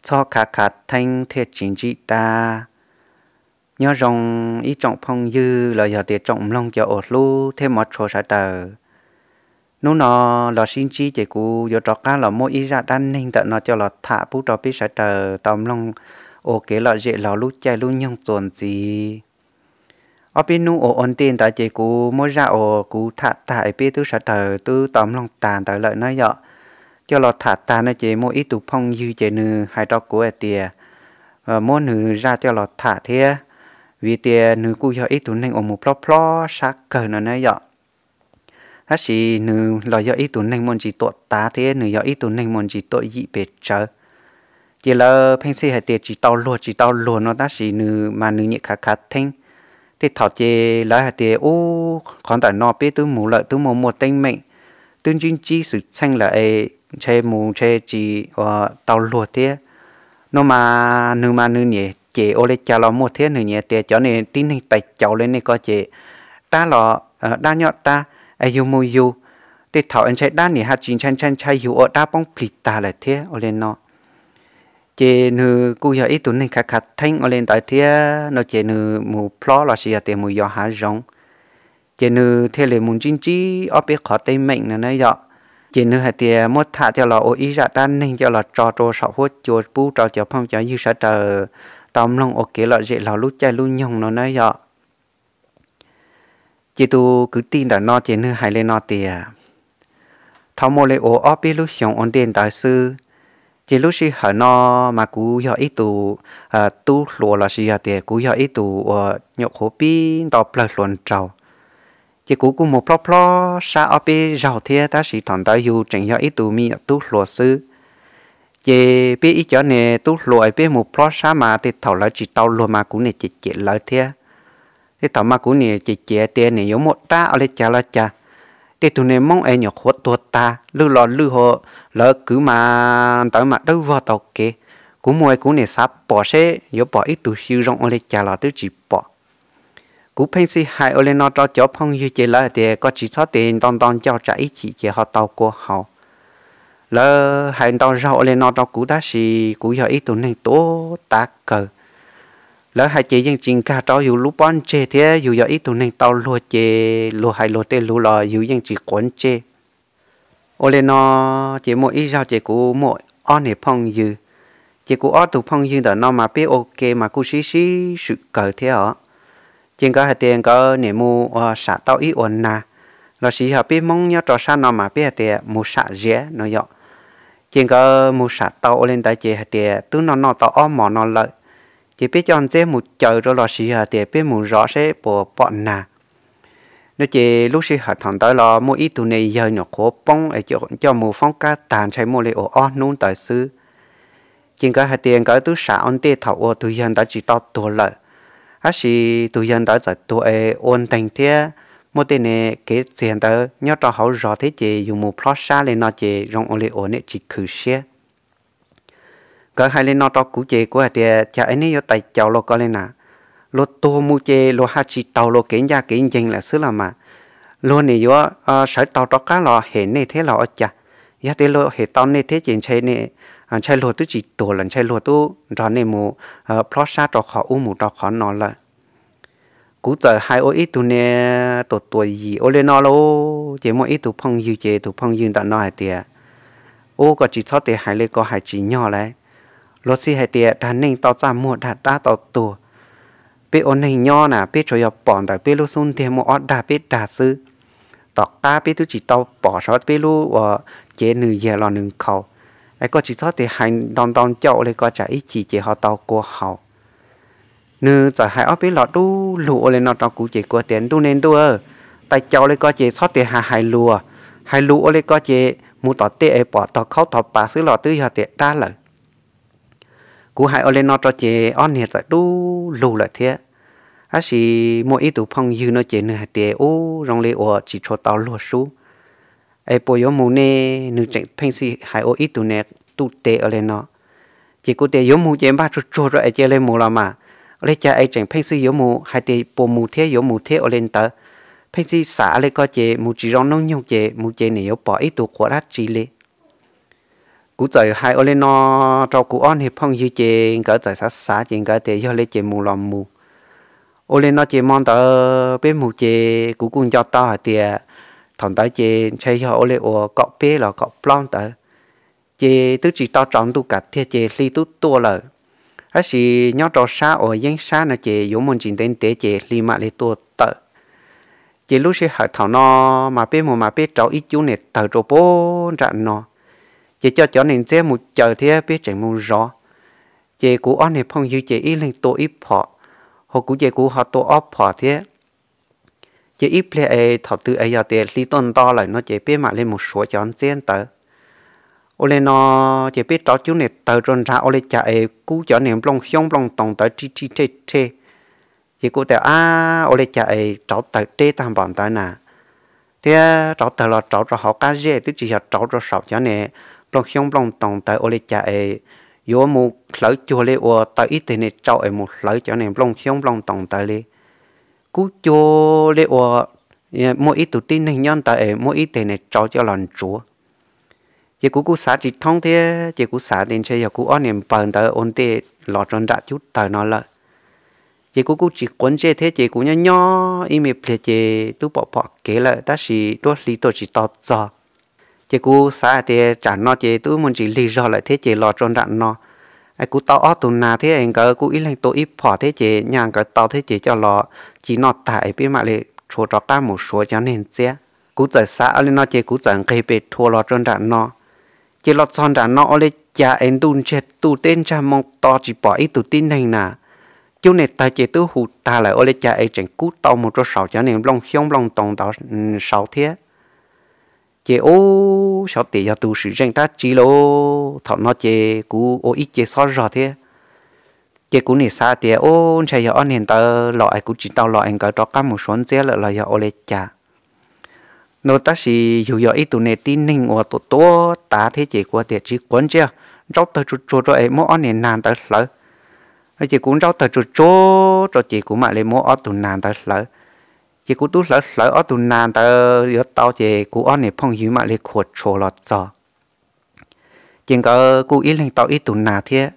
Txhob khav khav theeb thiaj tsis ntsib dab. Nyob zoo ib tsoom phooj ywg los yog tias tsoom mloog cov uas hlub thiab hmov tshua sawv daws. Hnub no los sib ntsib ces kuv yuav rov qab los muab ib zaj dab neeg ntawm no coj los tham pub rau peb sawv daws tau mloog ua kev lom zem los lub caij lub nyoog txuas ntxiv. Ob peb hnub uas ua ntej ntawd ces kuv muab zaj uas kuv tham tag es peb twb sawv daws twb tau mloog tag ntawd lawm na yom, coj los tham tag no ces muaj ib tug phooj ywg ces nws hais rau kuv hais tias muab nws zaj coj los tham thiab, vim tias nws kuj yog ib tug neeg uas mus plob plob sab kawg no na yom. Tab sis nws los yog ib tug neeg muaj ntsis tuam tav thiab nws yog ib tug neeg muaj ntsis tuam yim pes tsawv. Ces lawv pheej xij hais tias tsis tau luag tsis tau luag no tab sis nws mas nws nyiam khav khav theeb. Tej thaum ces lawv hais tias ub qhov ntawm no peb twb mus lawm twb muaj muaj teeb meem, twb ntsib ntsib xwm txheej lawm es ntshe mus ntshe tsis tau luag thiab. No mas nws mas nws niam cem ua li cas los muaj thiab, nws niam tias cov niag tib neeg tais caus li nej ko ces dab los dab nyob dab, es yug mus yug, tej thaum es ntshai dab niam ha tsis ntshai ntshai ntshai yug ua dab poob plig tag lawm thiab ua li no. Ces nws kuj yog ib tug neeg khav khav theeb ua li ntawd thiab no ces nws mus plob los sis yog tias mus yos hav zoov, ces nws thiaj li mus ntsib ntsib ob peb qhov teeb meem no na yom. Ces nws hais tias muab tham coj los ua ib zaj dab neeg coj los tso rau saum huab cua pub rau cov phooj cov ywg sawv daws tau mloog ua kev lom zem los lub caij lub nyoog no na yom. Ces tus kwv tij ntawm no ces nws hais li no tias, dhau muaj li ua ob peb lub xyoos ua ntej ntawd xwb, ces lub sij hawm no mas kuv yog ib tus tub hluas los sis yog tias kuv yog ib tus uas nyuam qhuav pib nto plawg hluas nraug. Ces kuv kuj mus plob plob sab ob peb zaug thiab tab sis thaum ntawd yus tseem yog ib tus me nyuam tub hluas xwb. Ces peb ib cov niag tub hluas es peb mus plob sab mas tej thaum lawv tsis tau luag mas kuv niam cem cem lawv thiab. Tej thaum mas kuv niam cem cem tias niam yuav muaj dab ua li cas los cas. Tej tug niag Hmoob es nyuam qhuav tuag tag lwj los lwj ha, lawv kwv mas ntawd mas dawb vog taug kev. Kuv mus es kuv niam xav pom seb yuav pom ib tug xyw zoo ua li cas los twb tsis pom. Kuv pheej xij hais ua li no rau cov phooj ywg ces lawv hais tias koj tsis txhob tes nto nto ncauj tsam ib chim ces ho tau kua haus. Lawv hais ntau zaug ua li no rau kuv tab sis kuv yog ib tug neeg tuag tav kawg. Lawv hais ces yeej tsis nkag rau yus lub pob ntseg thiab yus yog ib tug neeg tau luag ces luag hais luag tej lus los yus yeej tsis quav ntsej. Ua li no ces muaj ib zaug ces kuv muaj ob niag phooj ywg, ces kuv ob tug phooj ywg ntawm no mas peb ua ke mas kuj sib sib swm kawg thiab os. Ces nkawd hais tias nkawd niam mus ua sam tau ib ua nas, los sis yog peb Hmoob nyob rau sab no mas peb hais tias mus sam ziav no yom. Ces nkawd mus sam tau ua li ntawd ces hais tias twb noj noj tau ob hmos no lawm, ces peb coj ntxeb mus caws rau los sis yog tias peb mus zov seb puas pom nas no. Ces lub sij hawm thaum ntawd los muaj ib tug niag yawg nyuam qhuav poob es coj mus foob kab tag ntshai muaj li ua ob hnub ntawd xwb. Ces nkawd hais tias nkawd twb sam ua ntej thaum uas tus yawg ntawd tsis tau tuag lawm, tab sis tus yawg ntawd txawm tuag es ua nteeg thiab muaj tej niag kev txiag ntawd nyob rau hauv zos thiab ces yus mus plob sab li no ces zoo ua li uas niam tsis khwv siab. Nkawd hais li no rau kuv ces kuv hais tias cas es neb yuav tais caus luag ko li na, luag tuag mus ces luag haj tsis taug luag kev ncaj kev ncees lawm xwb los mas, luag niam yuav sawv taug rov qab los hem nej thiab los ua cas? Yog tias luag hem tau nej thiab ces ntshai luag twb tsis tuag lawm, ntshai luag twb nrog nej mus plob sab rau qhov ub mus rau qhov no lawm. Kuv txawm hais ua ib tug niag tuam tuam yim ua li no lauj, ces muaj ib tug phooj ywg ces tus phooj ywg ntawm no hais tias, ub, koj tsis txhob tes hais li ko, hais tsis nyog lauj. Luag txhij hais tias dag neeg tau txaj muag, dag dab tau tuag. Peb ua neeg nyob na peb tsuas yog pom ntawm peb lub xub ntiag muaj ob dag peb dag xwb. Tom qab peb twb tsis tau pom sav peb lub ua cev nws yag los nws nkhaus. Es koj tsis txhob tes hais ntau ntau ncauj ua li ko tsam ib chim ces ho tau kua haus. Nws txawm hais ob peb lo dub lug ua li no rau kuv ces kuv tias, ntuj ne ntuj, tais caus li ko ces txhob tes hais hais lus, hais lus ua li ko ces mus tom tej es pom tog khaub tog pas xwb los twb yog tias dab lawm. Kuv hais ua li no rau ces ob niag txawm dub lug lawm thiab. Tab sis muaj ib tug phooj ywg no ces nws hais tias, ub, zoo li uas tsis tshua tau luag sub, es puas yuav mus ne? Nws tseem pheej xij hais ua ib tug niag tuj tes ua li no. Ces kuv tias yuav mus ces npaj tsuag tsuag rau es cia li mus los mas. Ua li cas es tseem pheej xij yuav mus, hais tias puas mus thiab yuav mus thiab ua li ntawd. Pheej xij xam li ko ces mus tsis zoo hnub nyoog ces mus ces nim yuav pom ib tug quav dab tsi li. Kuv txawm hais ua li no rau kuv ob niag phooj ywg ces nkawd txawm xav xav ces nkawd tias yog li ces mus los mus. Ua li no ces hmo ntawd peb mus ces kuv kuj nco tau hais tias thaum ntawd ces ntshe yog ua li uas kaum peb los kaum plaub ntawd, ces twb tsis tau tsaus ntuj kam tiag ces hli twb tuaj lawm. Tab sis nyob rau sab uas yeeb sab no ces yuav muaj ntsis ntev ntev ces hli mam li tuaj tawm. Ces lub sij hawm thaum no mas peb mus mas peb rauv ib cub niag tawg rau puag nram no, ces coj cov niag ntxiab mus caws thiab peb tseem mus zov. Ces kuv ob niag phooj ywg ces ib leeg tua ib phom, ho kuv ces kuv ho tua ob phom thiab. Ces ib pliag es thaum twg es yog tias hli tuaj nto lawm no ces peb mam li mus suav cov ntxiab ntawd. Ua li no ces peb rauv cub niag tawg rau nrad ua li cas es kub cov niag nplooj xyoob nplooj toos ntawd ri ri rhe rhe. Ces kuv tias, ab, ua li cas es rauv tawg deb tag npaum ntawd na, thiab rauv tawg los rauv rau hauv qab zeb twb tsis yog rauv rau saum cov niag nplooj xyoob nplooj toos ntawd, ua li cas es yuav mus hlawv cuag li uas taws ib teg niag tsau es mus hlawv cov niag nplooj xyoob nplooj toos ntawd li. Kub cuag li uas muaj ib tug tib neeg nyob ntawd es muab ib teg niag tsau coj los ntsuav. Ces kuv kuj xav tsis thoob thiab ces kuv xav tias ntshe yog kuv ob niag npawg ntawd ua ntej los rau nram cub tawg no lawm. Ces kuv kuj tsis quav ntsej thiab ces kuv nyob nyob ib me pliag ces twb pom pom kev lawm tab sis duab hli tuaj tsis tau txog. Ces kuv xav hais tias tsam no ces twb muaj ntsis lig zog lawm thiab ces los rau nram no es kuv tau ob tug nas thiab es nkawd kuj ib leeg tua ib phom thiab ces nyaj nkawd tau thiab ces coj los ci noj tag es peb mam li tshuav rov qab mus suav cov niag ntxiab. Kuv txawm xav li no ces kuv txawm nqeg pes rhuav los rau nram no. Ces los txog nram no ua li cas es ntuj ntsiag tuj teb ntsag moo to tsis pom ib tug tib neeg na. Cub niag tawg ces twb hu tag lawm ua li cas es tseem kub tau mus rau saum cov niag nplooj xyoob nplooj toos ntawd saud thiab. Ces ub, xyov tias yog tus sim zeej dab tsi lauj. Thaum no ces kuv ua ib ce xob zog thiab. Ces kuv nim xav tias ub, ntshe yog ob niag ntawd los es kuv tsis tau los es nkawd rov qab mus suav ntxiab lawm los yog ua li cas no. Tab sis yus yog ib tug niag tib neeg uas tuam tuam tav thiab ces kuv tias tsis quav ntsej, ntsaub tawg tsuag tsuag rau es muab ob niag nas ntawd hlawv. Ces kuv ntsaub tawg tsuag tsuag rau ces kuv mam li muab ob tug nas ntawd hlawv. Ces kuv twb hlawv hlawv ob tug nas ntawd yuav tau ces kuv ob niag phooj ywg mam li khuam tshuam los txog. Ces nkawd kuj ib leeg tau ib tug nas thiab.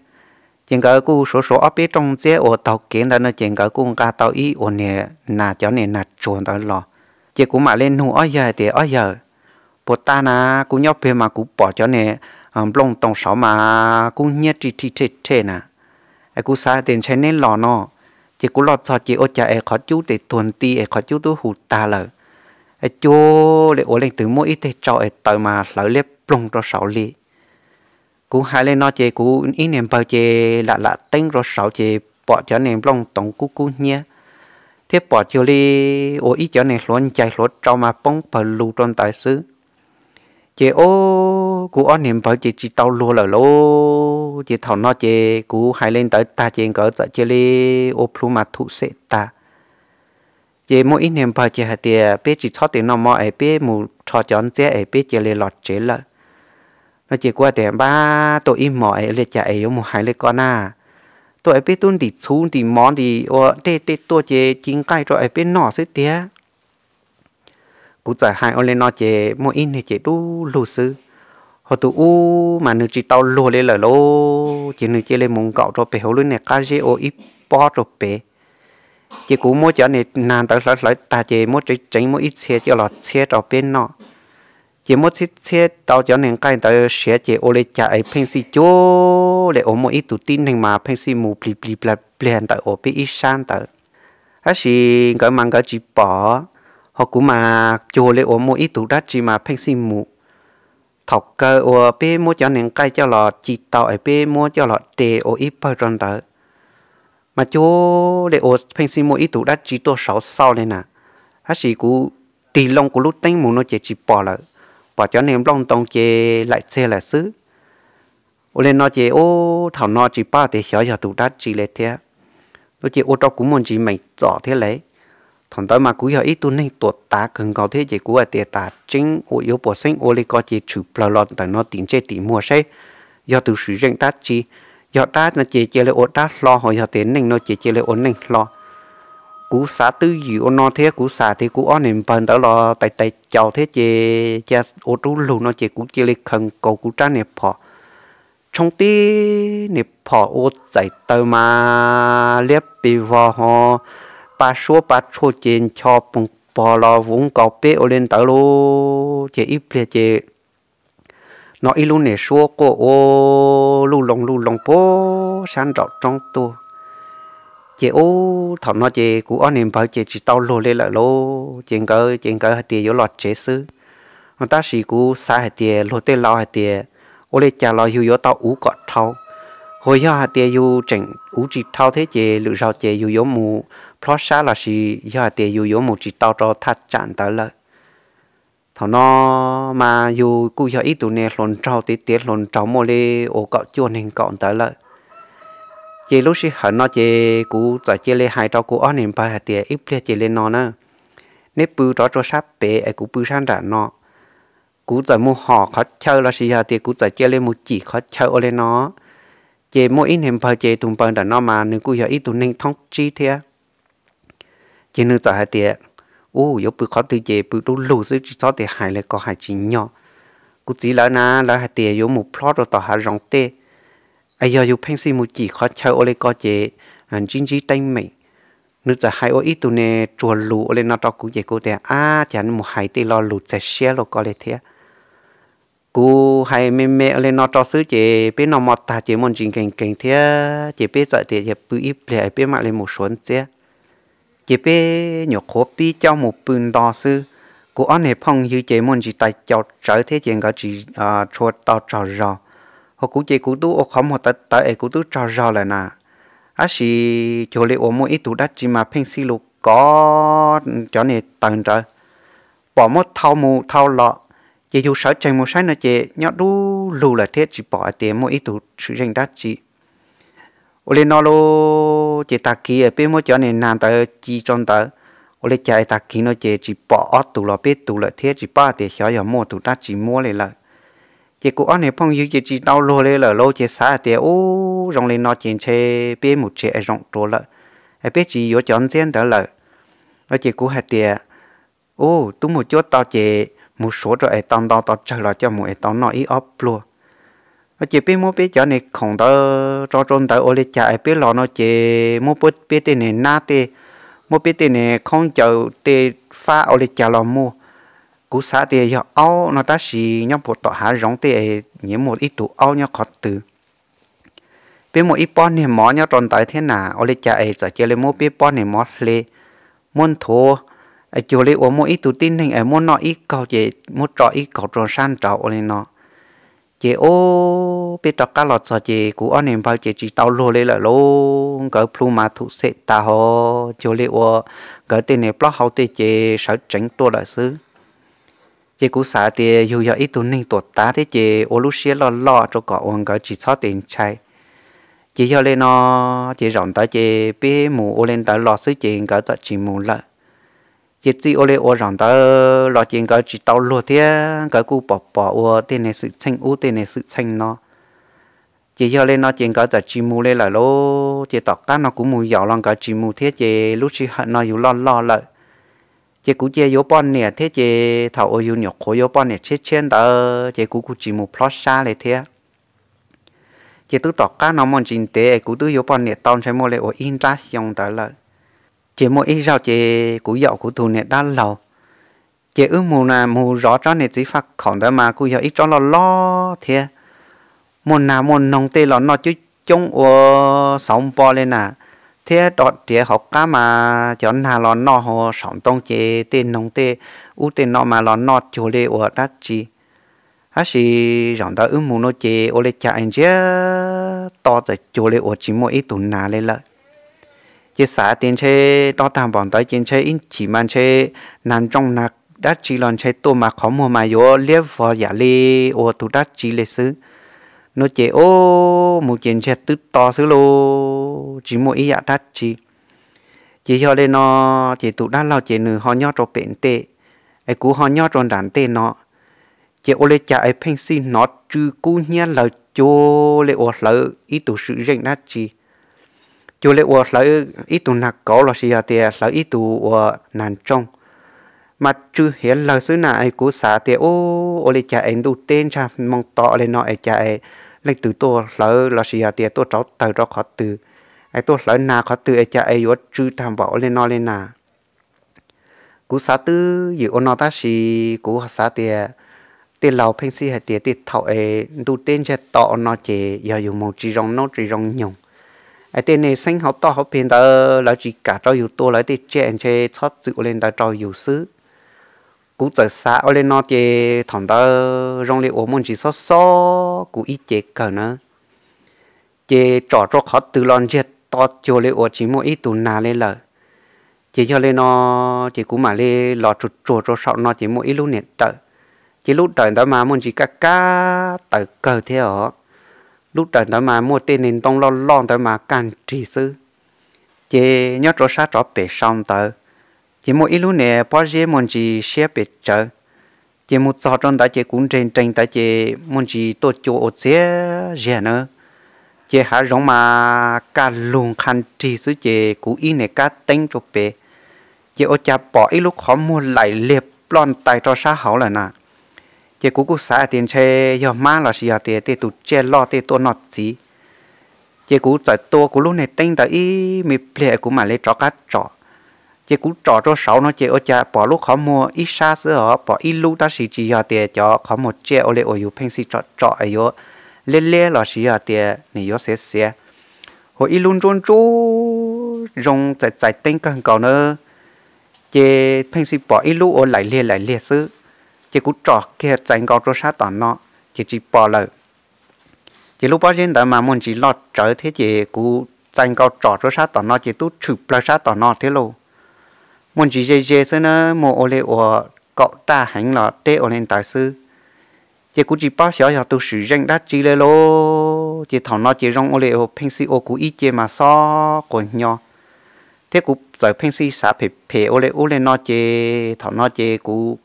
Ces nkawd kuj suav suav ob peb rooj ntxiab uas taug kev ntawd no ces nkawd kuj nqa tau ib ua niag nas, cov niag nas tsuag ntawd los. Ces kuv mam li nug ob yawg hais tias ob yawg, puas tas na, kuv nyob pem mas kuv pom cov niag nplooj toos saud mas kub hnyiab ri rhi rhe rhe na. Es kuv xav hais tias ntshe neb los no. Ces kuv los txog ces ua cas es qhov cub tes tuag nti es qhov cub twb hu tag lawm. Es cuag li ua leej twg muab ib teg tsau es taws mas hlawv liab ploog rau saud li. Kuv hais li no ces kuv ib niag npawg ces lam lam teeb rau saud ces pom cov niag nplooj toos kub kub hnyiab, thiab pom cuag li ua ib cov niag hluav ncaig hluav tsau mas poob pawg lug rau ntawd xwb. Ces ub, kuv ob niag npawg ces tsis tau luag lawm lauj. Ces thaum no ces kuv hais li ntawd tag ces nkawd txawm cia li ua plhu mas thum xem tag. Ces muaj ib niag npawg ces hais tias peb tsis txhob tes noj mov es peb mus rho cov ntxiab es peb cia li los tsev lawm no. Ces kuv hais tias npab, tuaj ib hmos es li cas es yuav mus hais li ko na. Tuaj es peb twb ntim txhuv ntim mov ntim ua tej tej tuaj ces ci nqaij rau es peb noj xwb tiag. Kuv txawm hais ua li no ces muaj ib niag ces dub lug xwb, ho tus ub mas nws tsis tau luag li lawm lauj, ces nws cia li mus nkaum rau pem hauv lub niag qab zeb ua ib pob rau pem. Ces kuv muab cov niag nas ntawd hlawv hlawv tag ces muab tseev tseev muab ib txhia coj los txhiab rau peb noj. Ces muab txhiab txhiab tau cov niag nqaij ntawd siav ces ua li cas es pheej xij cuag li uas muaj ib tug tib neeg mas pheej xij mus plig plig plag pliag ntawm uas peb ib sab ntawd. Tab sis nkawd mas nkawd tsis pom, ho kuv mas cuag li uas muaj ib tug dab tsi mas pheej xij mus. Thaum kawg uas peb muab cov niag nqaij coj los ci tau es peb muab coj los de ua ib pawg rau ntawd, mas cuag li uas pheej xij muaj ib tug dab tsi tuaj saud xauj li na. Tab sis kuv tig loo kuv lub teeb mus no ces tsis pom lawm, pom cov niag nplooj ntoo ces laim txiag lawm xwb. Ua li no ces ub, thaum no tsis paub tias xyov yog tus dab tsi li thiab. No ces ua rau kuv muaj ntsis meem txom thiab lawm. Thaum ntawd mas kuv yog ib tug neeg tuam tav kawg nkaus thiab ces kuv hais tias tas tseeb uas yuav puas xeeb ua li ko ces tshwm plaws los ntawm no tim ntsej tim muag saib yog tus sim zeej dab tsi. Yog dab no ces cia li ua dab hlo, ho yog tias neeg no ces cia li ua neeg hlo. Kuv xav twj ywm ua no thiab kuv xav tias kuv ob niag npawg ntawd los tais tais caus thiab ces cia ua dub lug no ces kuv cia li khaws nkaus kuv rab niag phom tshoob tib niag phom ua txais taw mas liab pes vog ho, pa suab pa tshuaj ces ncho poog pog los vuv nkaus peb ua li ntawd lauj. Ces ib pliag ces hnov ib lub niag suab quaj ua luj loo luj loo puag sab nraum roob tuaj. Ces ub thaum no ces kuv ob niag npawg ces tsis tau luag li lawm lauj, ces nkawd ces nkawd hais tias yuav los tsev xwb. Tab sis kuv xav hais tias luag tej laus hais tias ua li cas los yus yuav tau uv kom dhau, hos yog hais tias yus tseem uv tsis dhau thiab ces lwm zaus ces yus yuav mus plob sab lossis yog hais tias yus yuav mus tsis tau rau thaj tsam ntawd lawm. Thaum no mas yus kuj yog ib tug niag hluas nraug tiav tiav hluas nraug muaj li ua kaum cuaj neeg nkaum ntawd lawm. Ces lub sij hawm no ces kuv txawm cia li hais rau kuv ob niag npawg hais tias ib pliag cia li no na, neb pw rov rau sab pem es kuv pw sab nram no. Kuv txawm mus hom qhov chaw lossis yog tias kuv txawm cia li mus cim qhov chaw ua li no. Ces muaj ib niag npawg ces tus npawg nram no mas nws kuj yog ib tug neeg thoob tsib thiab. Ces nws txawm hais tias, ub, yuav pw qhov twg ces pw dub lug xwb tsis txhob tias hais li ko hais tsis nyog. Kuv txiv lawv na lawv hais tias yuav mus plob rau tom hav zoov tej, es yog yus pheej xij mus cim qhov chaw ua li ko ces ntsib ntsib teeb meem. Nws txawm hais ua ib tug niag tsuag lus ua li no rau kuv ces kuv tias, ab, cas mus hais tej lo lus txaus siab luaj ko li thiab. Kuv hais me me ua li no rau xwb ces peb noj mov tag ces muaj ntsis nkees nkees thiab ces peb txawm tias yog pw ib pliag peb mam li mus suav ntxiab. Ces peb nyuam qhuav pib coj mus pw nto xwb, kuv ob niag phooj ywg ces muaj ntsis tais caus tsawv thiab ces nkawd tsis tshua tau tsaug zog. Hos kuv ces kuv twb ua qhov muag tawv tawv es kuv twb tsaug zog lawm na. Tab sis cuag li uas muaj ib tug dab tsi mas pheej xij lus kov cov niag taws nrawd, pom muab thau mus thau los, ces yus sawv tsees mus saib no ces nyob dub lug lawm thiab tsis pom hais tias muaj ib tug swm zeej dab tsi. Ua li no lauj, ces tag kis peb muab cov niag nas ntawd ci rau ntawd, ua li cas es tag kis no ces tsis pom ob tug los peb tug lawm thiab tsis paub hais tias xyov yog muaj tus dab tsi muab li lawm. Ces kuv ob niag phooj ywg ces tsis tau luag li lawm lauj, ces xav hais tias ub, zoo li no ces ntshe peb mus tsev es zoo dua lawm, es peb tsis yuav cov ntxiab ntawd lawm. Ces kuv hais tias, ub, twb mus cuab tau ces mus suav rau es tau ntau tau tsawg los coj mus es tau noj ib ob pluag. Ces peb muab peb cov niag khoom ntawd rau rau ntawd ua li cas es peb los no ces muab peb tej niag nab tej, muab peb tej niag khaub ncaws tej fab ua li cas los muaj. Kuv xav tias yog aub no tab sis nyob puag tom hav zoov tej es nyias muaj ib tug aub nyob qhov twg. Peb muaj ib pob niag mov nyob rau ntawd thiab na, ua li cas es txawm cia li muab peb pob niag mov hle, muab nthuav, es cuag li uas muaj ib tug tib neeg es muab noj ib kaug ces muab tso ib kaug rau sab nraud ua li no. Ces ub, peb rov qab los txog ces kuv ob niag npawg ces tsis tau luag li lawm lauj, nkawd plhu mas thum xem tas ho, cuag li uas nkawd tej niag plaub hau tej ces sawv tsees tuaj lawm xwb. Ces kuv xav tias yus yog ib tug neeg tuam tav thiab ces ua lub siab loj loj rau kom uas nkawd tsis txhob tes ntshai. Ces yog li no, ces zaum ntawd ces peb mus ua li ntawd los xwb ces nkawd txawm tsis mus lawm. Ces txij ua li uas zaum ntawd los ces nkawd tsis tau luag thiab nkawd kuj pom pom ua tej niag xwm txheej ub tej niag xwm txheej no. Ces yog li no ces nkawd txawm tsis mus li lawm lauj. Ces tom qab no kuv mus yaum los nkawd tsis mus thiab ces lub sij hawm no yus loj loj lawm. Ces kuv cia yuav poj niam thiab ces thaum uas yus nyuam qhuav yuav poj niam tshiab tshiab ntawd ces kuv kuj tsis mus plob sab li thiab. Ces twb tom qab no muaj ntsis ntev es kuv twb yuav poj niam tau ntshe muaj li uas ib nrab xyoo ntawd lawm. Ces muaj ib zaug ces kuv yaum kuv tus niam dab laug, ces wb mus na mus zov tsob niag txiv faj khaum ntawd mas kuj yog ib tsob loj loj thiab. Muaj nag muaj noog tej los noj coob coob ua xauv npo li na, thiab rov riav hauv qab mas cov nag los noj ho saum ntoo ces tej noog tej ub tej no mas los noj cuag li uas dab tsi. Tab sis zaum ntawd wb mus no ces ua li cas es ntsiag to txawm cuag li uas tsis muaj ib tug nag li lawm. Ces xav tias ntshe rov tag npaum ntawd ces ntshe ib chim mas ntshe nag ntsooj nag dab tsi los ntshe tuaj mas qhov muag mas yuav liab vog yam li uas tus dab tsi li xwb. No ces ub, mus ces ntsiag twb to xwb lauj, tsis muaj ib yam dab tsi. Ces yog li no, ces tus dab laug ces nws ho nyob rau pem ntej, es kuv ho nyob rau nram ntej no. Ces ua li cas es pheej xij hnov tsw kub hnyiab lawg cuag li uas hlawv ib tug swm zeej dab tsi, cuag li uas hlawv ib tug nag kauv lossis yog tias hlawv ib tug uas nag ntsooj, mas tsw hiav lawg xwb na. Es kuv xav tias ub, ua li cas es ntuj teb ntsaj moo to li no es cas es leej twg tuaj hlawv lossis yog tias tuaj rauv taws rau qhov twg, es tuaj hlawv nag qhov twg es cas es yuav tsw tag npaum ua li no li na. Kuv xav twb ywm ua no tab sis kuv xav tias tej laus pheej xij hais tias tej thaum es ntuj teb ntsiag to ua no ces yog yus mus tsis zoo nub tsis zoo nyoog, es tej neeg xeeb hauv toj hauv peg ntawd lawv tsis kam rau yus tua lawv tej tsiaj ntshe txhob txwm ua li ntawd rau yus xwb. Kuv txawm xav ua li no ces thaum ntawd zoo li uas muaj ntsis xob xob kuv ib ce kawg na. Ces tsom rau qhov twg los ntsiag to cuag li uas tsis muaj ib tug nag li lawm. Ces yog li no, ces kuv mam li los tsuag tsuag rau saum no ces muaj ib lub niam dawm. Ces lub dawm ntawd mas muaj ntsis kaj kab tawv kawg thiab os. Lub dawm ntawd mas muaj tej niag ntoo loj loj ntawd mas kaj nrig xwb. Ces nyob rau sab tsov pem sau ntawd, ces muaj ib lub niag pob zeb muaj ntsis siab pes tsawv. Ces mus txog rau ntawd ces kuv nres nrees ntawd ces muaj ntsis tuaj cua ua txiav ziag na. Ces hav zoov mas kaj lug nqha nrig xwb ces kuv ib niag kab teeb rau pem, ces ua cas pom ib lub qhov muag laim liag ploj ntais rau sab hauv lawm na. Ces kuv kuj xav hais tias ntshe yog hmab lossis yog tias tej tus tsiaj loj tej tuaj noj txiv. Ces kuv txawm tua kuv lub niag teeb ntawd ib me pliag kuv mam li rov qab tsom. Ces kuv tsom rau saud no ces ua cas pom lub qhov muag ib sab xwb os, pom ib lub tab sis tsis yog tias cov qhov muag tsiaj ua li uas yus pheej xij tsom tsom es yuav liab liab lossis yog tias nws yuav xiav xiav. Hu ib lub ntsuab ntsuab zoo txais txais teeb kawg nkaus na. Ces pheej xij pom ib lub ua laim liag laim liag xwb. Ces kuv tsom kiag txais nkaus rau sab tom no, ces tsis pom lawm. Ces lub pob zeb ntawd mas muaj ntsis loj tsawv thiab ces kuv txais nkaus tsom rau sab tom no ces tub tshwm plawg sab tom no thiab lauj. Muaj ntsis ze ze xwb na, muaj ua li uas kaum raj heev los teb ua li ntawd xwb. Ces kuv tsis paub xyov yog tus swm zeej dab tsi li lauj. Ces thaum no ces zoo ua li pheej xij ua kuv ib ce mas xob quas hnyo, thiab kuv txawm pheej xij xav phem phem ua li ub li no ces thaum no ces kuv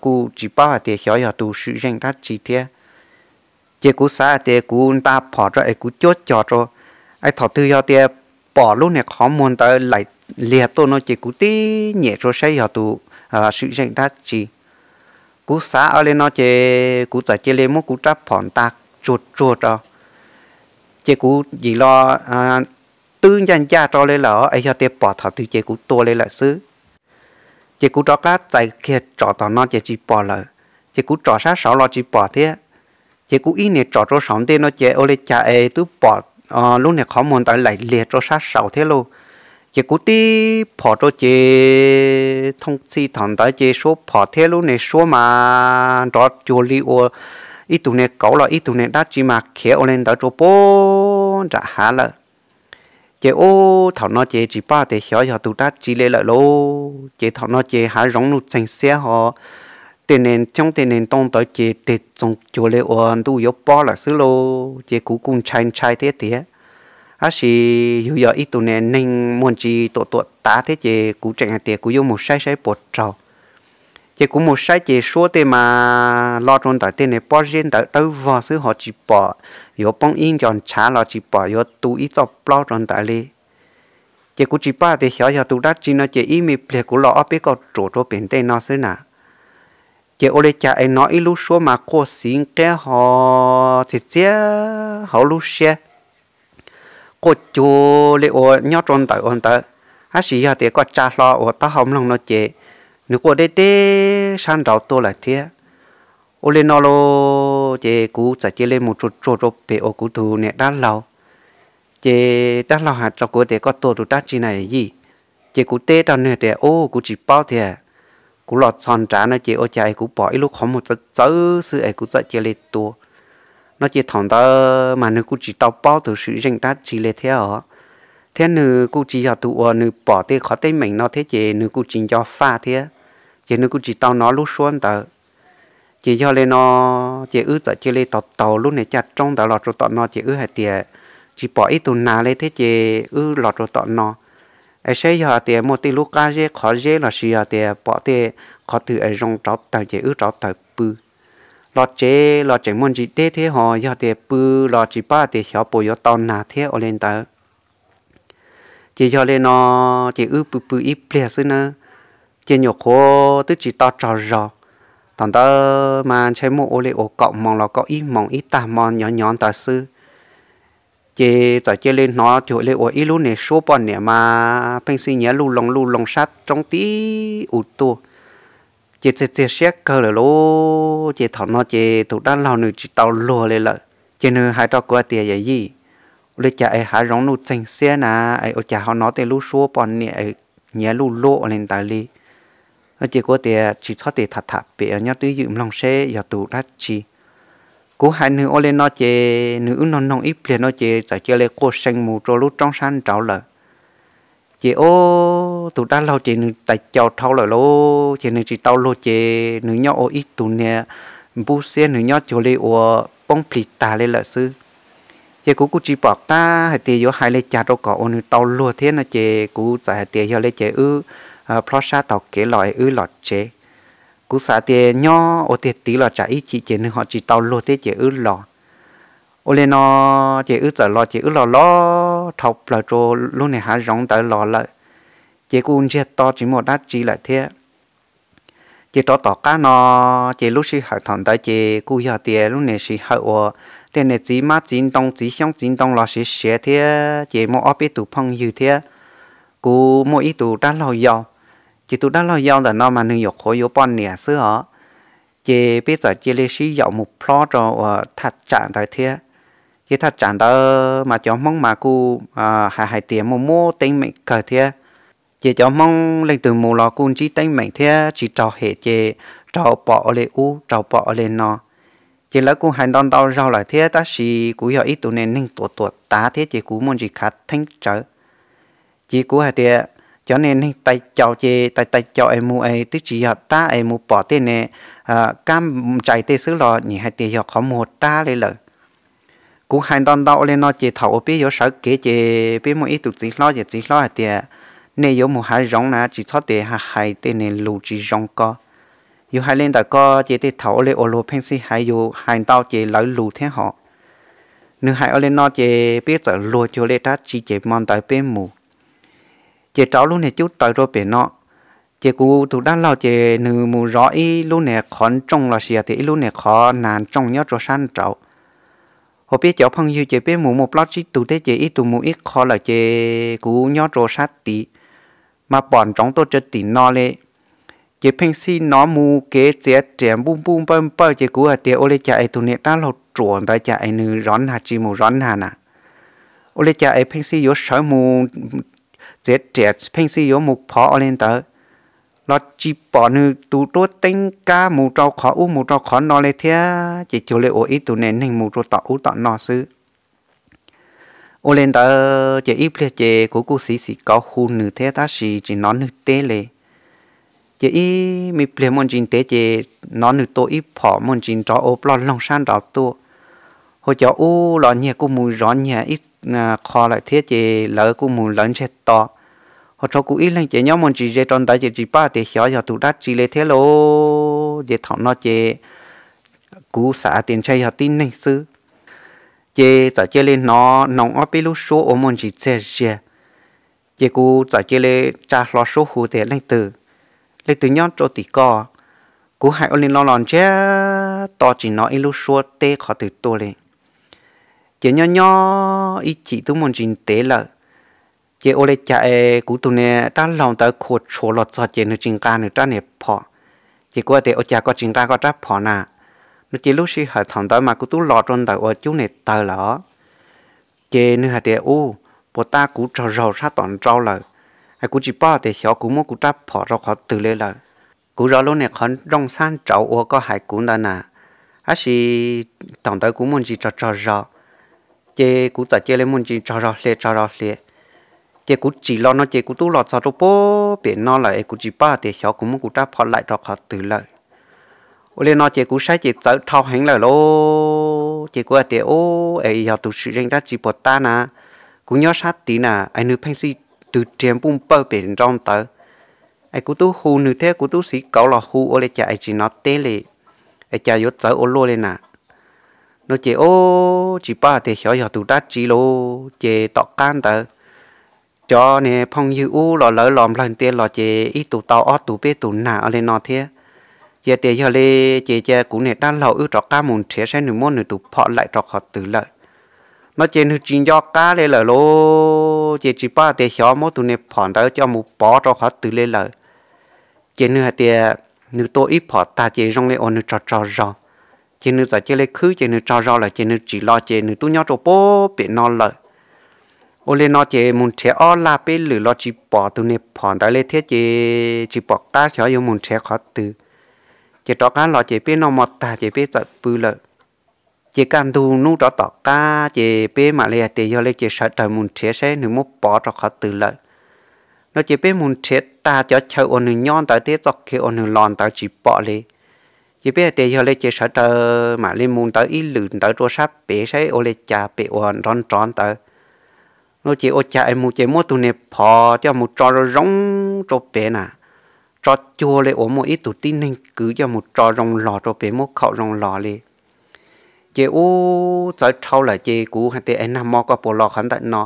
kuj tsis paub hais tias xyov yog tus swm zeej dab tsi thiab. Ces kuv xav hais tias kuv nta phom rau es kuv cuab cog rau, es thaum twg yog tias pom lub niag qhov muag ntawd laim liag tuaj no ces kuv tib nyem rau saib yog tus swm zeej dab tsi. Kuv xav ua li no ces kuv txawm cia li muab kuv rab phom nta tsuag tsuag rau. Ces kuv yim los twb ncaj ncaj rau li lawm es yog tias pom thaum twg ces kuv tua li lawm xwb. Ces kuv rov qab txais kiag tsom tom no ces tsis pom lawm. Ces kuv tsom sab saud los tsis pom thiab. Ces kuv ib niag tsom rau saum ntej no ces ua li cas es twb pom lub niag qhov muag ntawd laim liag rau sab saud thiab lauj. Ces kuv tib phom rau ces thooj txhij thaum ntawd ces suab phom thiab lub niag suab mas nrov cuag li ua ib tug niag kauv los ib tug niag dab tsi mas khiav ua li ntawd rau puag nram hav lawm. Ces ub thaum no ces tsis paub tias xyov yog tus dab tsi li lawm lauj. Ces thaum no ces hav zoov nuj txeeg xiab ho tej niag xyoob tej niag ntoo ntawd ces teg txoos cuag li uas ntuj yuav pob lawm xwb lauj. Ces kuv kuj ntshai ntshai thiab tiag, tab sis yus yog ib tug niag neeg muaj ntsis tuam tuam tav thiab ces kuv tseem hais tias kuv yuav mus saib saib puas raug. Ces kuv mus saib ces suab tej mas lo rau ntawm tej niag pob zeb ntawd dawb vog xwb ho tsis pom yuav poob ib ncos ntshav los tsis pom yuav tu ib txoj plaub rau ntawd li. Ces kuv tsis paub tias xyov yog tus dab tsi no ces ib me pliag kuv los ob peb kauj ruam rau pem ntej no xwb na. Ces ua li cas es hnov ib lub suab mas quaj xiv nqiab ho txias txias hauv lub siab, quaj cuag li uas nyob rau ntawm ua ntawd, tab sis yog tias koj tsa hlo uas taub hau mloog no ces nws quaj deb deb sab nraud tuaj lawm thiab. Ua li no los ces kuv txawm cia li mus tsuag tsuag rau pem uas kuv tus niam dab laug. Ces dab laug hais rau kuv tias koj tua tus dab tsi na yij? Ces kuv teb rau nws tias ub kuv tsis paub tiag, kuv los txog nrad no ces ua cas es kuv pom ib lub qhov muag txawv txawv xwb es kuv txawm cia li tua no. Ces thaum ntawd mas nws kuj tsis tau paub tus swm zeej dab tsi li thiab os, thiab nws kuj tsis yog tus uas nws pom tej qhov teeb meem no thiab ces nws kuj tsis nco faj thiab, ces nws kuj tsis tau hnov lub suab ntawd. Ces yog li no, ces wb txawm cia li taug taug lub niag caj roob ntawd los rau tom no ces wb hais tias tsis pom ib tug nas li thiab ces wb los rau tom no es saib yog tias muaj tej lub qab zeb qhov zeb lossis yog tias pom tej qhov twg es zoo rauv taws ces wb rauv taws pw. Los tsev los tseem muaj ntsis deb thiab ho yog tias pw los tsis paub tias xyov puas yuav tau nas thiab ua li ntawd. Ces yog li no, ces wb pw pw ib pliag xwb nawb, ces nyuam qhuav twb tsis tau tsaug zog, Thaum ntawd mas ntshe muaj ua li uas kaum moos los kaum ib moos ib tag hmo nyov nyov ntawd xwb. Ces txawm cia li hnov cuag li uas ib lub niag suab poj niam mas pheej xij nyiav luj loo luj loo sab roob tib u tuaj. Ces txiag txiag siab kawg lawm lauj. Ces thaum no ces tus dab laug nws tsis tau luag li lawm, ces nws hais rau kuv tias, Yawm yij, ua li cas es hav zoov nuj txeeg xiab na, es ua cas ho hnov tej lub suab poj niam nyiav luj luj ua li ntawd li? Ces kuv tias, Tsis txhob tes tham tham pem, nyob twj ywm mloog seb yog tus dab tsi. Kuv hais nws ua li no ces nws wb noog noog ib pliag no ces txawm cia li quaj see mus rau lub roob sab nraud lawm. Ces ub, tus dab laug ces nws tais caus dhau lawm lauj, ces nws tsis tau luag ces nws nyob ua ib tug niag npub xiab, nws nyob cuag li uas poob plig tag li lawm xwb. Ces kuv kuj tsis pom qab hais tias yuav hais li cas rau kom uas nws tau luag thiab no ces kuv txawm hais tias, Yog li ces wb plhob sab taug kev los es wb los tsev. Kuv xav tias nyob ua tiag tid los tsam ib chim ces nws ho tsis tau luag thiab ces wb los. Ua li no ces wb txawm los ces wb los los dhau plaws rau lub niag hav zoov ntawd los lawm, ces kuj ntsiag to tsis muaj dab tsi lawm thiab. Ces rov tom qab no, ces lub sij hawm thaum ntawd ces kuj yog tias lub niag sij hawm uas tej niag txiv mab txiv ntoo txiv xyoob txiv ntoo los siav siav thiab, ces muaj ob peb tus phooj ywg thiab kuv muaj ib tus dab laug yau. Ces tus dab laug yau ntawm no mas nws nyuam qhuav yuav poj niam xwb os. Ces peb txawm cia li sib yaum mus plhob rau uas thaj tsam ntawd thiab. Ces thaj tsam ntawd mas cov Hmoob mas kuj hais hais tias muaj muab teeb meem kawg thiab. Ces cov Hmoob leej twg mus los kuj ntsib teeb meem thiab tsis raug hem ces raug pom ua li ub raug pom ua li no. Ces lawv kuj hais ntau ntau zaug lawm thiab, tab sis kuv yog ib tug niag neeg tuam tuam tav thiab ces kuv muaj ntsis khav theeb tsawv. Ces kuv hais tias, Cov niag neeg tais caus ces tais tais caus es mus es twb tsis yog dab es mus pom tej niag kab ntsais tej xwb los nim hais tias yog qhov muag dab li lawm. Kuv hais ntau ntau ua li no ces thaum uas peb yuav sawv kev ces peb muaj ib tug txiv hlob ces txiv hlob hais tias, Nej yuav mus hav zoov na tsis txhob tes hais tej niag lus tsis zoo ko. Yus hais li ntawm ko ces tej thaum ua li uas luag pheej xij hais yus hais ntau ces lawv lus thiab hos. Nws hais ua li no ces peb txawm luag cuag li dab tsi ces hmo ntawd peb mus. Ces rau lub niag cub taws rau pem no, ces kuv tus dab laug ces nws mus zov ib lub niag qhov ntsooj los sis tias ib lub niag qhov nag ntsooj nyob rau sab nraud. Hos peb cov phooj ywg ces peb mus muaj plaub tsib tug thiab ces ib tug mus ib qho lawm ces kuv nyob rau sab tid, mas pom ntsoov tuaj rau tim no li. Ces pheej xij hnov mus kev txiav riam npuj npuj npawj npawj ces kuv hais tias, Ua li cas es tus niag dab laug ruam ntawd cas es nws zov nag tsis mus zov nag na? Ua li cas es pheej xij yuav sawv mus txiav riam pheej xij yuav mus phov ua li ntawd, los tsis pom nws tus duab teeb kab mus rau qhov ub mus rau qhov no li thiab, ces cuag li uas ib tug niag neeg mus rau tom ub tom no xwb. Ua li ntawd ces ib pliag ces kuv kuj xis xis kauv hu nws thiab tab sis tsis hnov nws teb li. Ces ib me pliag muaj ntsis ntev ces hnov nws tua ib phom muaj ntsis nrov ua ploj loog sab nraud tuaj. Hos cov ub los nyiag kuj mus zov nyiag ib qho lawm thiab ces lawv kuj mus lawv ntsiag to. Hos rau kuv ib leeg ces nyob muaj ntsis ze rau ntawd ces tsis paub tias xyov yog tus dab tsi li thiab lauj. Ces thaum no ces kuv xav tias ntshe yog tib neeg xwb. Ces txawm cia li hnov noog ob peb lub suab uas muaj ntsis txiag ziag. Ces kuv txawm cia li tsa hlo suab hu tias, Leej twg, leej twg nyob rau tim ko? Kuv hais ua li no los ntsiag to tsis hnov ib lub suab teb qhov twg tuaj li. Ces nyob nyob ib chim twb muaj ntsis ntev lawm, ces ua li cas es kuv tus niag dab laug ntawd khua tshuas los txog ces nws tsis nqa nws rab niag phom. Ces kuv tias, Ua cas koj tsis nqa koj rab phom na? No ces lub sij hawm thaum ntawd mas kuv twb los rau ntawm uas cub niag taws lawm. Ces nws hais tias, Ub, puas tab kuv tsaug zog sab tom nraud lawm, es kuv tsis paub tias xyov kuv muab kuv rab phom rau qhov twg li lawm. Kuv zov lub niag qhov nrooj sab nraud uas koj hais kuv ntawd na, tab sis thaum ntawd kuv muaj ntsis tsaug tsaug zog. Ces kuv txawm cia li muaj ntsis tsaug zog hli tsaug zog hli. Ces kuv tsim los no ces kuv twb los txog rau pem no lawm es kuv tsis paub tias xyov kuv muab kuv rab phom laim rau qhov twg lawm. Ua li no ces kuv saib ces txawv dhau heev lawm lauj. Ces kuv hais tias, Ub, es yog tus sim zeej dab tsi puas tab na? Kuv nyob sab tid na es nws pheej xij twg riag npuj npawj pem nraud ntawd. Es kuv twb hu nws thiab kuv twb xis kauv los hu ua li cas es tsis hnov teb li, es cas yuav txawv ua luaj li na? No ces ub, tsis paub tias xyov yog tus dab tsi lauj. Ces tom qab ntawd cov niag phooj ywg ub los lawv los nplawg ntia los ces ib tug tau ob tug peb tug nag ua li no thiab. Ces tias yog li ces cia kuv niag dab laug wb rov qab mus nrhiav saib nws muab nws tus phom laim rau qhov twg lawm. No ces nws tsis nco qab li lawm lauj, ces tsis paub tias xyov muab tus niag phom ntawd coj mus pov rau qhov twg li lawm. Ces nws hais tias nws tua ib phom tag ces zoo li uas nws tsaug tsaug zog, ces nws txawm cia li khwb ces nws tsaug zog lawm ces nws tsim los ces nws twb nyob rau pem no lawm. Ua li no ces mus nrhiav ob laj peb lwm los tsis pom tus niag phom ntawd li thiab ces tsis pom qab xyov yuav mus nrhiav qhov twg. Ces rov qab los ces peb noj mov tag ces peb txawm pw lawm. Ces kaj ntug hnub rov tom qab ces peb mam li hais tias yog li ces sawv daws mus nrhiav saib nws muab pov rau qhov twg lawm. No ces peb mus nrhiav tag cov chaw uas nws nyob ntawd thiab txoj kev uas nws los ntawd tsis pom li. Ces peb hais tias yog li ces sawv daws mam li mus ntawd ib lwm ntawd rau sab pem saib ua li cas pem uas nrov nrov ntawd. No ces ua cas es mus ces muab tus niag phom coj mus tso zoo zoo rau pem na, tso cuag li uas muaj ib tug tib neeg kwv coj mus tso zoo los rau pem muab khaum zoo los li. Ces ub txawv dhau lawm ces kuv hais tias es nag hmo koj puas los qhov ntawm no?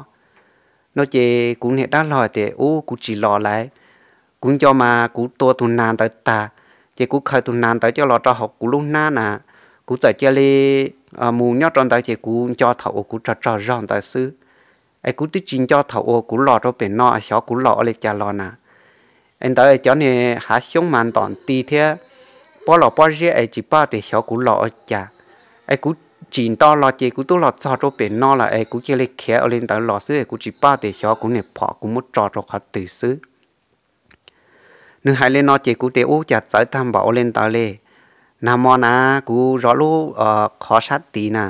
No ces kuv niag dab laug hais tias ub kuv tsis los lawm, kuv nco mas kuv tua tus nas ntawd tag, ces kuv khaws tus nas ntawd coj los rau hauv kuv lub hnab na, kuv txawm cia li mus nyob rau ntawd ces kuv nco thaum uas kuv tsaug tsaug zog ntawd xwb. Es kuv twb tsis nco thaum uas kuv los rau pem no xyov kuv los ua li cas los na. Es ntawd cov niag hav xyoob mas ntom nti thiab, pob los pob ziab es tsis paub tias xyov kuv los ua cas. Es kuv tsim nto los ces kuv twb los txog rau pem no lawm es kuv cia li khiav ua li ntawd los xwb es kuv tsis paub tias xyov kuv niag phom kuv muab tso rau qhov twg xwb. Nws hais li no ces kuv tias ub cas txawv tag npaum ua li ntawd li. Nag hmo na kuv zov lub qhov sab tid na,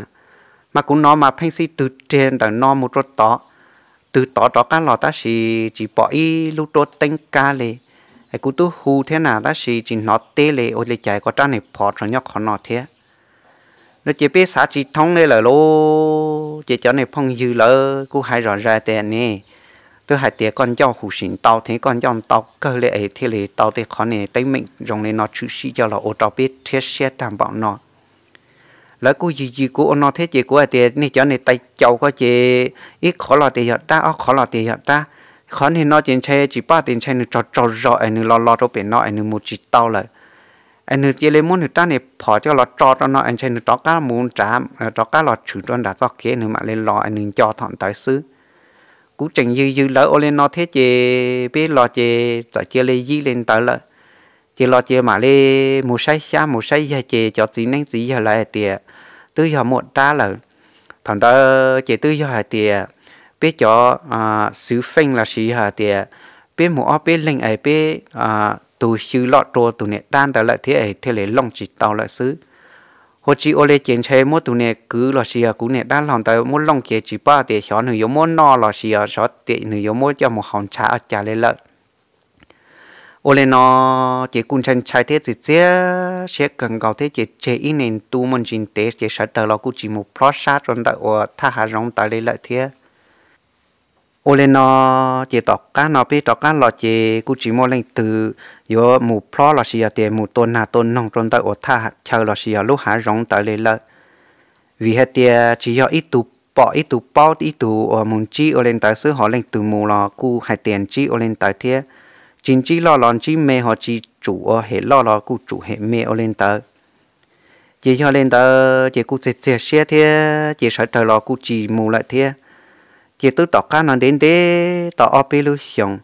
mas kuv hnov mas pheej xij twg reg ntawm no mus rau tod, twg tod rov qab los tab sis tsis pom ib lub ruab teeb kab li. Es kuv twb hu thiab na tab sis tsis hnov teb li, ua li cas koj rab niag phom tseem nyob qhov no thiab? No ces peb xav tsis thoob li lawm lauj. Ces cov niag phooj ywg lawv kuj hais zom zaws tias ne, twb hais tias koj ncauj huv si ntau thiab koj ncauj ntau kawg li es thiaj li tau tej qhov niag teeb meem zoo li no tshwm sim coj los ua rau peb rhiab siab tag npaum no. Lawv kuj yws yws kuv ua no thiab ces kuv hais tias nej cov niag tais caus ko ces ib qhov los tias yog dab, ob qhov los tias yog dab. Qhov niag no ces ntshai tsis paub tias ntshai nws tsaug tsaug zog es nws los los rau pem no es nws mus tsis tau lawm. Es nws cia li muab nws rab niag phom coj los tso rau no es ntshai nws rov qab mus nrad, rov qab los tshwm rau nram txoj kev nws mam li los es nws nco thaum ntawd xwb. Kuv tseem yws yws lawv ua li no thiab ces peb los ces txawm cia li yib li ntawd lawm. Ces los ces mam li mus saib xyab mus saib yaig ces cov txiv neeb txiv yaig lawv hais tias twb yog muaj dab lawm. Thaum ntawd ces twb yog hais tias peb cov xwv feej lossis yog hais tias peb mus ob peb leeg es peb tus xyw loj rua tus niam dab ntawd lawm thiab thiaj li looj tsis tau lawm xwb. Ua tsis ua li ces ntshe muab tus niag kwv lossis yog kuv niag dab laug ntawd muab looj ces tsis paub tias xyov nws yuav muab noj lossis yog xyov tias nws yuav muab coj mus haus ntshav ua cas li lawm. Ua li no ces kuj ntshai ntshai thiab txiv txiab siab kawg nkaus thiab ces tseg ib niag ntu muaj ntsis ntev ces sawv daws los kuj tsis mus plob sab rau ntawm uas thaj hav zoov ntawd li lawm thiab. Ua li no ces tom qab no peb rov qab los ces kuj tsis muaj leej twg yuav mus plob lossis yog tias mus tua nag tua noog rau ntawm uas thaj chaw lossis yog lub hav zoov ntawd li lawm. Vim hais tias tsis yog ib tug pom ib tug paub ib tug uas mus ntsib ua li ntawd xwb, ho leej twg mus los kuj hais tias ntsib ua li ntawd thiab. Tsis ntsib loj los ntsib me, ho tsis tsum ua hem loj los kuj tsum hem me ua li ntawd. Ces yog li ntawd ces kuj txiag txiag siab thiab ces sawv daws los kuj tsis mus lawm thiab. Ces twb tom qab no ntev ntev tau ob peb lub xyoos,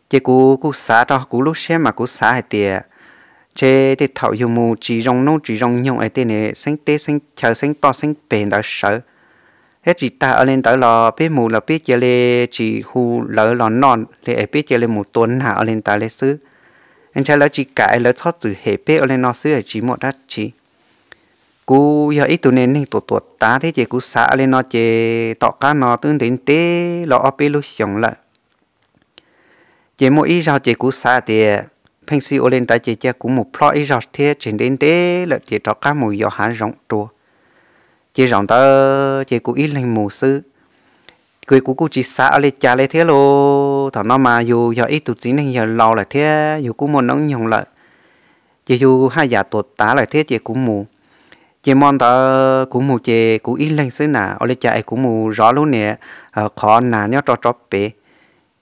ces kuv kuj xav rau kuv lub siab mas kuv xav hais tias ntshe tej thaum yus mus tsis zoo hnub tsis zoo nyoog es tej niag xeeb teb xeeb chaw xeeb toj xeeb peg ntawd sawv, thiab tsis tas ua li ntawd los peb mus los peb cia li tsis hu lawv los noj li es peb cia li mus tua nag ua li ntawd li xwb. Ntshai lawv tsis kam es lawv txhob txwm hem peb ua li no xwb tsis muaj dab tsi. Kuv yog ib tug niag neeg tuam tuam tav thiab ces kuv xav li no ces tom qab no twb ntev ntev los ob peb lub xyoos lawm. Ces muaj ib zaug ces kuv xav tias pheej xij ua li ntawd ces cia kuv mus plob ib zaug thiab tseg ntev ntev lawm ces rov qab mus yos hav zoov dua. Ces zaum ntawd ces kuv ib leeg mus xwb, kuv kuj tsis xav ua li cas li thiab lauj. Thaum no mas yus yog ib tug txiv neej yawg laus lawm thiab yus kuj muaj noob nyoog lawm, ces yus haj yam tuam tav lawm thiab ces kuv mus. Ces hmo ntawd kuv mus ces kuv ib leeg xwb na, ua li cas es kuv mus zov lub niag qhov nas nyob rau rov pem.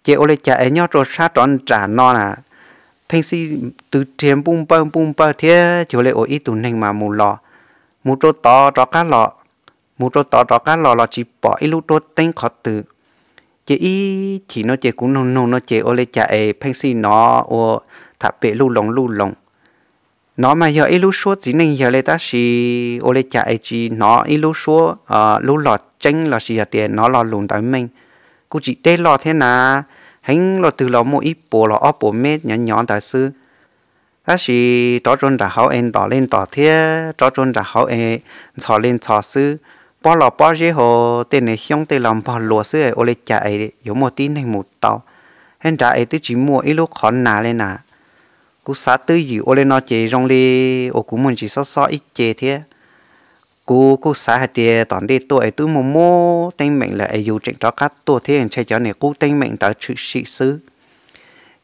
Ces ua li cas es nyob rau sab rov nram no na, Pheej Xij twb riag npuj npawj npuj npawj thiab cuag li ua ib tug neeg mas mus los, mus rau tod rov qab los, mus rau tod rov qab los los tsis pom ib lub duab teeb qhov twg. Ces ib chim no ces kuv nug nug no ces ua li cas es Pheej Xij hnov ua tham pem luj loos luj loos. Hnov mas yog ib lub suab txiv neej yawg li tab sis ua li cas es tsis hnov ib lub suab, lub log tseeb los sis yog tias hnov lo lus ntawd meej. Kuj tsis deb loj thiab na, heev loj twg los muaj ib puas los ob puas mev nyov nyov ntawd xwb. Tab sis rov rau nram hauv es ntom li ntom thiab rov rau nram hauv es ntxhov li ntxhov xwb. Pob los pob zeb hos tej niag xyoob tej los npog luas xwb es ua li cas es yuav muaj tib neeg mus tau, hab nrad es twb tsis muaj ib lub qhov nas li na. Kuv xav twj ywm ua li no ces zoo li uas kuv muaj ntsis xob xob ib ce thiab. Kuv kuj xav hais tias tom ntej tuaj es twb muaj muab teeb meem lawm es yus tseem rov qab tuaj thiab ntshe cov niag qub teeb meem ntawd tshwm sim xwb.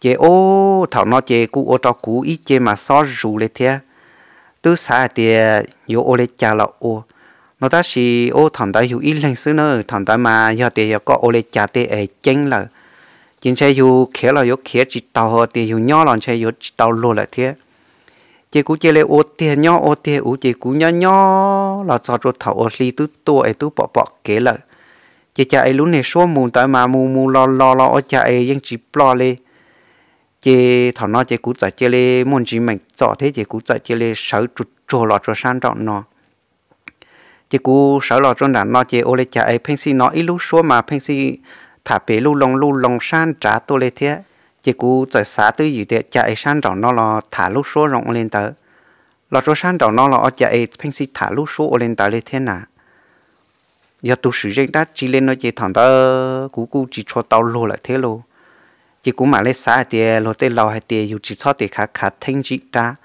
Ces ub thaum no ces kuj ua rau kuv ib ce mas xob zus li thiab. Twb xav hais tias yuav ua li cas los ua no tab sis ub thaum ntawd yus ib leeg xwb na, thaum ntawd mas yog tias yog koj ua li cas tej es ceeb lawm, ces ntshe yus khiav los yuav khiav tsis taus, tias yus nyob los ntshe yuav tsis tau luag lawm thiab. Ces kuv cia li ua tiag nyob ua tiag ua ces kuv nyob nyob los txog rau thaum uas hli twb tuaj es twb pom pom kev lawm. Ces cas es lub niag suab mus ntawd mas mus mus los los los ua cas es yeej tsis ploj li. Ces thaum no ces kuv txawm cia li muaj ntsis meem txom thiab ces kuv txawm cia li sawv tsuag tsuag los rau sab nraum no. Ces kuv sawv los rau nram no ces ua li cas es Pheej Xij hnov ib lub suab mas Pheej Xij tham pem luj loos luj loos sab nrad tuaj li thiab. Ces kuv txawm xav twj ywm tias cas es sab nraum no los tham lub suab zoo ua li ntawd, los rau sab nraum no los ua cas es Pheej Xij tham lub suab ua li ntawd li thiab na. Yog tus swm zeej dab tsi li no ces thaum ntawd kuv kuj tsis tshua tau luag lawm thiab lauj. Ces kuv mam li xav hais tias luag tej laus hais tias yus tsis txhob tes khav khav theeb ntsib dab.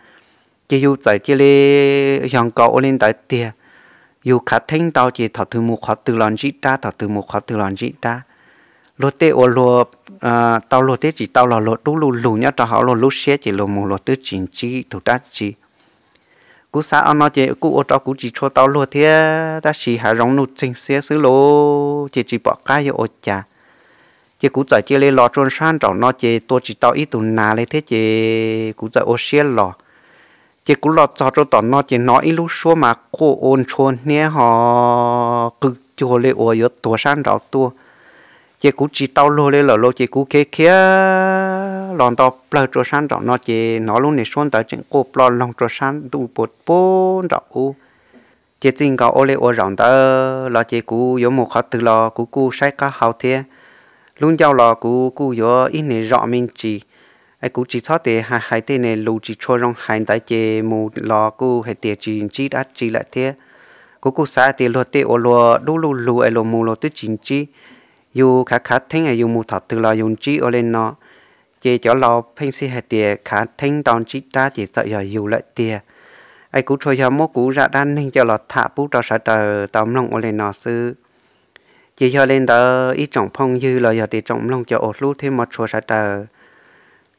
Ces yus txawm cia li yog nkaus ua li ntawd tiag. Yus khav theeb ntau ces thaum twg mus qhov twg los ntsib dab, thaum twg mus qhov twg los ntsib dab. Luag tej uas luag tau luag thiab tsis tau los luag dub luj lug nyob rau hauv luag lub siab ces luag mus luag twb tsis ntsib tus dab tsi. Kuv xav ua no ces kuj ua rau kuv tsis tshua tau luag thiab tab sis hav zoov nuj txeeg xiab xwb lauj ces tsis pom qab yuav ua cas. Ces kuv txawm cia li los rau sab nraum no ces tua tsis tau ib tug nas li thiab ces kuv txawm ua siab los. Ces kuv los txog rau tom no ces hnov ib lub suab mas quaj ua ntshua hniab ho qw cuag li uas yuav tuag sab nraud tuaj. Ces kuv tsis tau luag li lawm lauj ces kuv khiav khiav los nto plawg rau sab nraum no ces hnov lub niag suab ntawd tseem quaj ploj loog rau sab ntuj puag nraum ub. Ces txij nkaus ua li ua zaum ntawd los ces kuv yuav mus qhov twg los kuv kuj saib qab hau thiab. Lub ncauj los kuv kuj yuav ib niag zom me ntsis. Es kuv tsis txhob tes hais hais tej niag lus tsis tshua zoo hais ntawd ces mus los kuj hais tias tsis ntsib dab tsi lawm thiab. Kuv kuj xav tias luag tej uas luag dub luj lug es luag mus luag twb tsis ntsib, yus khav khav theeb es yus mus thaum twg los yus ntsib ua li no. Ces cov laus pheej xij hais tias khav theeb ntau ntsib dab ces txawm yog yus lawm tiag. Es kuv tsuas yog muab kuv zaj dab neeg coj los tham pub rau sawv daws tau mloog ua li no xwb. Ces yog li ntawd ib tsoom phooj ywg los yog tias tsoom mloog cov uas hlub thiab hmov tshua sawv daws,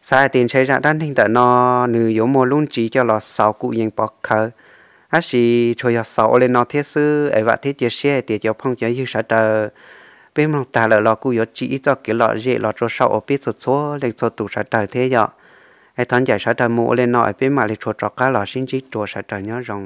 xav hais tias ntshe zaj dab neeg ntawm no nws yuav muaj lub ntsiv coj los xaus kuj yeej pov khawv, tab sis tsuas yog xaus ua li no thiab xwb es vam thiab cia siab hais tias cov phooj cov ywg sawv daws, peb mloog tag lawm los kuj yuav tsim ib txoj kev lom zem los rau saum uas peb txhua txhua leej txhua tus sawv daws thiab yom. Es thov ncaim sawv daws mus ua li no es peb mam li tshua rov qab los sib ntsib dua, sawv daws nyob zoo.